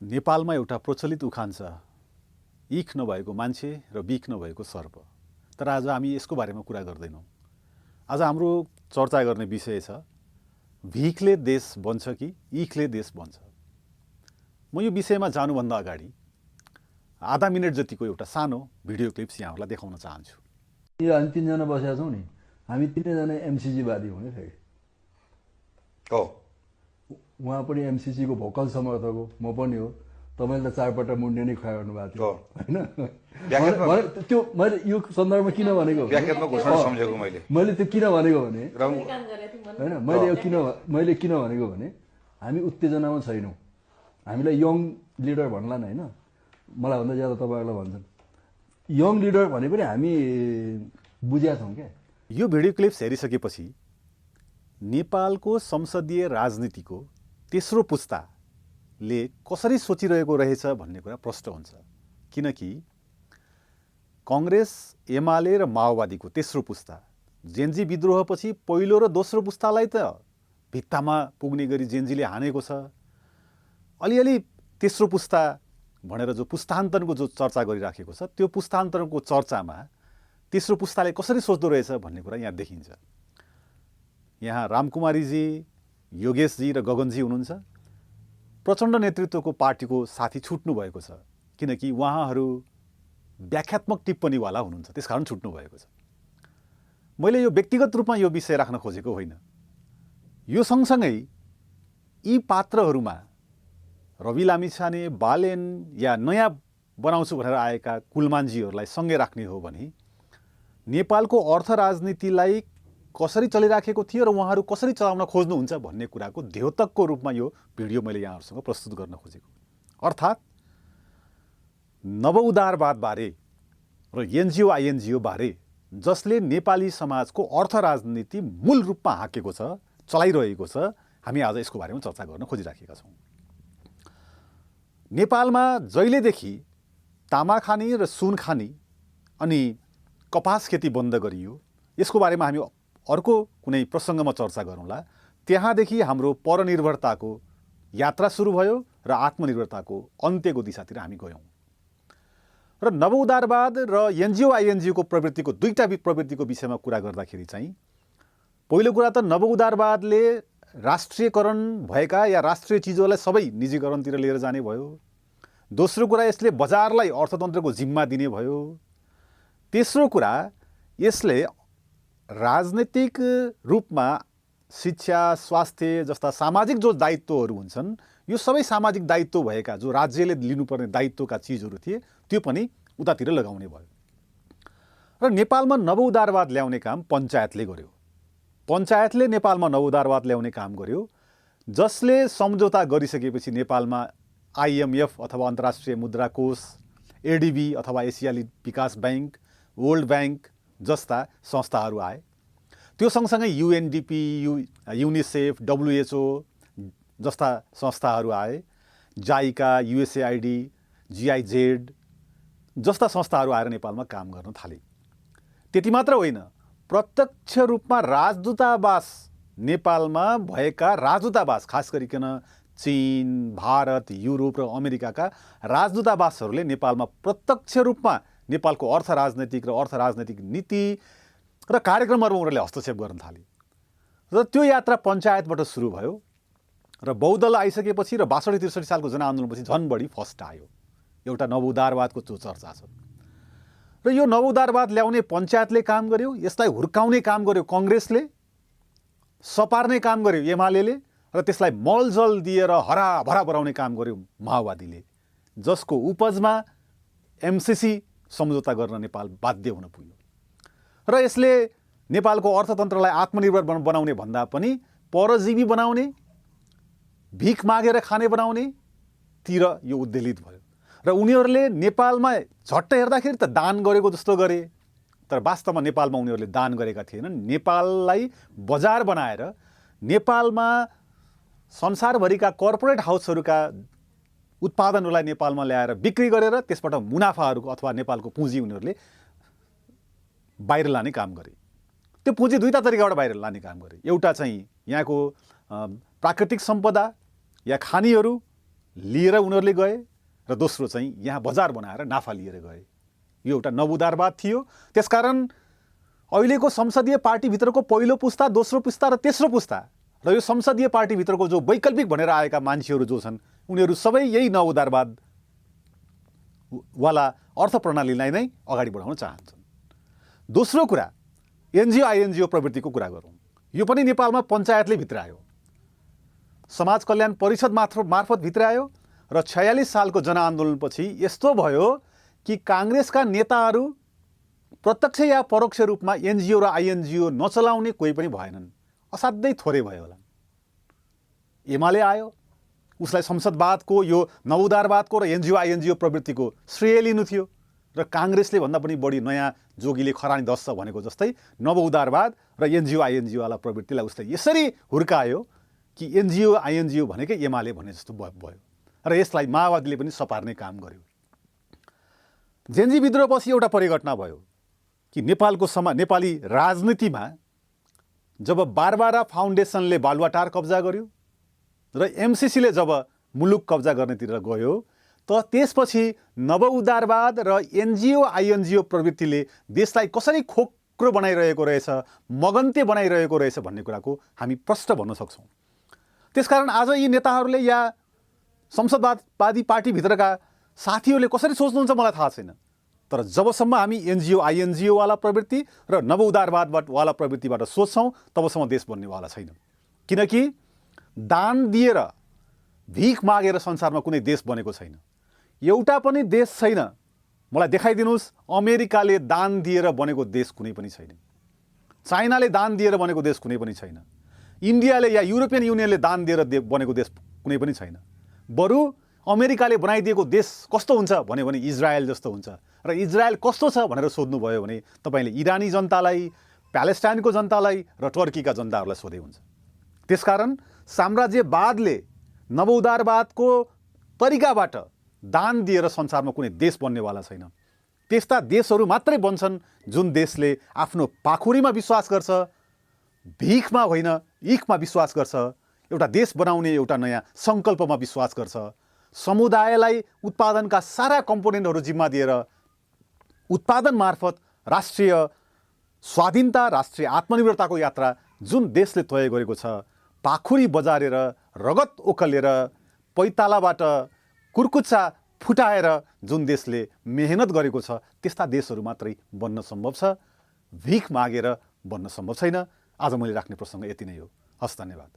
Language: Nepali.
नेपालमा एउटा प्रचलित उखान छ, इख नभएको मान्छे र बिख नभएको सर्प। तर आज हामी यसको बारेमा कुरा गर्दैनौँ। आज हाम्रो चर्चा गर्ने विषय छ, भिखले देश बन्छ कि इखले देश बन्छ। म यो विषयमा जानुभन्दा अगाडि आधा मिनट जतिको एउटा सानो भिडियो क्लिप्स यहाँहरूलाई देखाउन चाहन्छु। यो हामी तीनजना बसेका छौँ नि, हामी तीनैजना एमसिसीवादी हुने फेरि हो। उहाँ पनि एमसिसीको भोकल समर्थक हो, म पनि हो। तपाईँले त चारपल्ट मुन्ने नै खुवाउनु भएको थियो होइन? त्यो मैले यो सन्दर्भमा किन भनेको, व्याख्यात्मक घोषणा सम्झेको मैले त्यो किन भनेको भने होइन, मैले किन भनेको भने हामी उत्तेजनामा छैनौँ। हामीलाई यङ लिडर भन्ला नि होइन, मलाई भन्दा ज्यादा तपाईँहरूलाई भन्छन् यङ लिडर भने पनि हामी बुझेका छौँ क्या। यो भिडियो क्लिप्स हेरिसकेपछि नेपालको संसदीय राजनीतिको तेस्रो पुस्ताले कसरी सोचिरहेको रहेछ भन्ने कुरा प्रष्ट हुन्छ। किनकि कांग्रेस, एमाले र माओवादीको तेस्रो पुस्ता जेन्जी विद्रोहपछि पहिलो र दोस्रो पुस्तालाई त भित्तामा पुग्ने गरी जेन्जीले हानेको छ। अलिअलि तेस्रो पुस्ता भनेर जो पुस्तान्तरको जो चर्चा गरिराखेको छ, त्यो पुस्तान्तरको चर्चामा तेस्रो पुस्ताले कसरी सोच्दो रहेछ भन्ने कुरा यहाँ देखिन्छ। यहाँ रामकुमारीजी, योगेशजी र गगनजी हुनुहुन्छ। प्रचण्ड नेतृत्वको पार्टीको साथी छुट्नु भएको छ, किनकि उहाँहरू व्याख्यात्मक टिप्पणीवाला हुनुहुन्छ, त्यसकारण छुट्नु भएको छ। मैले यो व्यक्तिगत रूपमा यो विषय राख्न खोजेको होइन। यो सँगसँगै यी पात्रहरूमा रवि लामिछाने, बालेन या नयाँ बनाउँछु भनेर आएका कुलमानजीहरूलाई सँगै राख्ने हो भने नेपालको अर्थ राजनीतिलाई कसरी चलिराखेको थियो र उहाँहरू कसरी चलाउन खोज्नुहुन्छ भन्ने कुराको द्योतकको रूपमा यो भिडियो मैले यहाँहरूसँग प्रस्तुत गर्न खोजेको। अर्थात् नवउदारवाद बारे र एनजिओ आइएनजिओ बारे जसले नेपाली समाजको अर्थ राजनीति मूल रूपमा हाकेको छ, चलाइरहेको छ, हामी आज यसको बारेमा चर्चा गर्न खोजिराखेका छौँ। नेपालमा जहिलेदेखि तामा खानी र सुन खानी अनि कपास खेती बन्द गरियो, यसको बारेमा हामी अर्को कुनै प्रसङ्गमा चर्चा गरौँला। त्यहाँदेखि हाम्रो परनिर्भरताको यात्रा सुरु भयो र आत्मनिर्भरताको अन्त्यको दिशातिर हामी गयौँ। र नवउदारवाद र एनजिओ आइएनजिओको प्रवृत्तिको दुईटा प्रवृत्तिको विषयमा कुरा गर्दाखेरि चाहिँ पहिलो कुरा त नवउदारवादले राष्ट्रियकरण भएका या राष्ट्रिय चिजहरूलाई सबै निजीकरणतिर लिएर जाने भयो। दोस्रो कुरा, यसले बजारलाई अर्थतन्त्रको जिम्मा दिने भयो। तेस्रो कुरा, यसले राजनीतिक रूपमा शिक्षा, स्वास्थ्य जस्ता सामाजिक जो दायित्वहरू हुन्छन्, यो सबै सामाजिक दायित्व भएका जो राज्यले लिनुपर्ने दायित्वका चिजहरू थिए, त्यो पनि उतातिर लगाउने भयो। र नेपालमा नवउदारवाद ल्याउने काम पञ्चायतले गर्यो। पञ्चायतले नेपालमा नवउदारवाद ल्याउने काम गर्यो, जसले सम्झौता गरिसकेपछि नेपालमा आइएमएफ अथवा अन्तर्राष्ट्रिय मुद्रा कोष, एडिबी अथवा एसियाली विकास ब्याङ्क, वर्ल्ड ब्याङ्क जस्ता संस्थाहरू आए। त्यो सँगसँगै युएनडिपी, युनिसेफ, डब्लुएचओ जस्ता संस्थाहरू आए। जाइका, युएसएआइडी, जिआइजेड जस्ता संस्थाहरू आएर नेपालमा काम गर्न थाले। त्यति मात्र होइन, प्रत्यक्ष रूपमा राजदूतावास, नेपालमा भएका राजदूतावास, खास गरिकन चीन, भारत, युरोप र अमेरिकाका राजदूतावासहरूले नेपालमा प्रत्यक्ष रूपमा नेपालको अर्थ राजनैतिक नीति र कार्यक्रमहरूमा उनीहरूले हस्तक्षेप गर्न थाले। र त्यो यात्रा पञ्चायतबाट सुरु भयो र बहुदल आइसकेपछि र 62-63 सालको जनआन्दोलनपछि झन् बढी फस्ट आयो। एउटा नवउदारवादको जो चर्चा छ र यो नवउदारवाद ल्याउने पञ्चायतले काम गर्यो, यसलाई हुर्काउने काम गर्यो कांग्रेसले, सपार्ने काम गर्यो एमालेले, र त्यसलाई मलजल दिएर हराभरा बनाउने काम गर्यो माओवादीले, जसको उपजमा एमसिसी सम्झौता गर्न नेपाल बाध्य हुन पुग्यो। र यसले नेपालको अर्थतन्त्रलाई आत्मनिर्भर बनाउने भन्दा पनि परजीवी बनाउने, भिख मागेर खाने बनाउने तिर यो उद्वेलित भयो। र उनीहरूले नेपालमा झट्ट हेर्दाखेरि त दान गरेको जस्तो गरे, तर वास्तवमा नेपालमा उनीहरूले दान गरेका थिएनन्। नेपाललाई बजार बनाएर नेपालमा संसारभरिका कर्पोरेट हाउसहरूका उत्पादनहरूलाई नेपालमा ल्याएर बिक्री गरेर त्यसबाट मुनाफाहरूको अथवा नेपालको पुँजी उनीहरूले बाहिर लाने काम गरे। त्यो पुँजी दुईटा तरिकाबाट बाहिर लाने काम गरे। एउटा चाहिँ यहाँको प्राकृतिक सम्पदा या खानीहरू लिएर उनीहरूले गए र दोस्रो चाहिँ यहाँ बजार बनाएर नाफा लिएर गए। यो एउटा नवउदारवाद थियो। त्यसकारण अहिलेको संसदीय पार्टीभित्रको पहिलो पुस्ता, दोस्रो पुस्ता र तेस्रो पुस्ता र यो संसदीय पार्टीभित्रको जो वैकल्पिक भनेर आएका मान्छेहरू जो छन् उनीहरू सबै यही नवउदारवाद वाला अर्थ प्रणालीलाई नै अगाडि बढाउन चाहन्छन्। दोस्रो कुरा, एनजिओ आइएनजिओ प्रवृत्तिको कुरा गरौँ। यो पनि नेपालमा पञ्चायतले भित्रायो, समाज कल्याण परिषद मार्फत भित्रायो र 46 सालको जनआन्दोलनपछि यस्तो भयो कि काङ्ग्रेसका नेताहरू प्रत्यक्ष या परोक्ष रूपमा एनजिओ र आइएनजिओ नचलाउने कोही पनि भएनन्। असाध्यै थोरै भयो होला। एमाले आयो, उसलाई संसदवादको यो नवउदारवादको र एनजिओ आइएनजिओ प्रवृत्तिको श्रेय लिनु थियो र काङ्ग्रेसले भन्दा पनि बढी नयाँ जोगीले खरानी दस्छ भनेको जस्तै नवउदारवाद र एनजिओ आइएनजिओ वाला प्रवृत्तिलाई उसले यसरी हुर्कायो कि एनजिओ आइएनजिओ भनेकै एमाले भने जस्तो भयो र यसलाई माओवादीले पनि सपार्ने काम गर्यो। जेन्जी विद्रोहपछि एउटा परिघटना भयो कि नेपाली राजनीतिमा जब बारबारा फाउन्डेसनले बालुवाटार कब्जा गर्यो र एमसिसीले जब मुलुक कब्जा गर्नेतिर गयो त त्यसपछि नवउदारवाद र एनजिओ आइएनजिओ प्रवृत्तिले देशलाई कसरी खोक्रो बनाइरहेको रहेछ, मगन्ते बनाइरहेको रहेछ भन्ने कुराको हामी प्रष्ट भन्न सक्छौँ। त्यसकारण आज यी नेताहरूले या संसदवादी पार्टीभित्रका साथीहरूले कसरी सोच्नुहुन्छ मलाई थाहा छैन, तर जबसम्म हामी एनजिओ आइएनजिओ वाला प्रवृत्ति र नवउदारवाद वाला प्रवृत्तिबाट सोच्छौँ तबसम्म देश बन्नेवाला छैन। किनकि दान दिएर भिख मागेर संसारमा कुनै देश बनेको छैन। एउटा पनि देश छैन, मलाई देखाइदिनुहोस् अमेरिकाले दान दिएर बनेको देश कुनै पनि छैन, चाइनाले दान दिएर बनेको देश कुनै पनि छैन, इन्डियाले या युरोपियन युनियनले दान दिएर बनेको देश कुनै पनि छैन। बरु अमेरिकाले बनाइदिएको देश कस्तो हुन्छ भन्यो भने इजरायल जस्तो हुन्छ। र इजरायल कस्तो छ भनेर सोध्नुभयो भने तपाईँले इरानी जनतालाई, प्यालेस्टाइनको जनतालाई र टर्कीका जनताहरूलाई सोधे हुन्छ। त्यसकारण साम्राज्यवादले नवउदारवादको तरिकाबाट दान दिएर संसारमा कुनै देश बन्नेवाला छैन। त्यस्ता देशहरू मात्रै बन्छन् जुन देशले आफ्नो पाखुरीमा विश्वास गर्छ, भिखमा होइन इखमा विश्वास गर्छ, एउटा देश बनाउने एउटा नयाँ सङ्कल्पमा विश्वास गर्छ, समुदायलाई उत्पादनका सारा कम्पोनेन्टहरू जिम्मा दिएर उत्पादन मार्फत राष्ट्रिय स्वाधीनता, राष्ट्रिय आत्मनिर्भरताको यात्रा जुन देशले तय गरेको छ, पाखुरी बजारेर रगत ओकलेर पैतालाबाट कुर्कुच्चा फुटाएर जुन देशले मेहनत गरेको छ त्यस्ता देशहरू मात्रै बन्न सम्भव छ, भिख मागेर बन्न सम्भव छैन। आज मैले राख्ने प्रसङ्ग यति नै हो। हस्, धन्यवाद।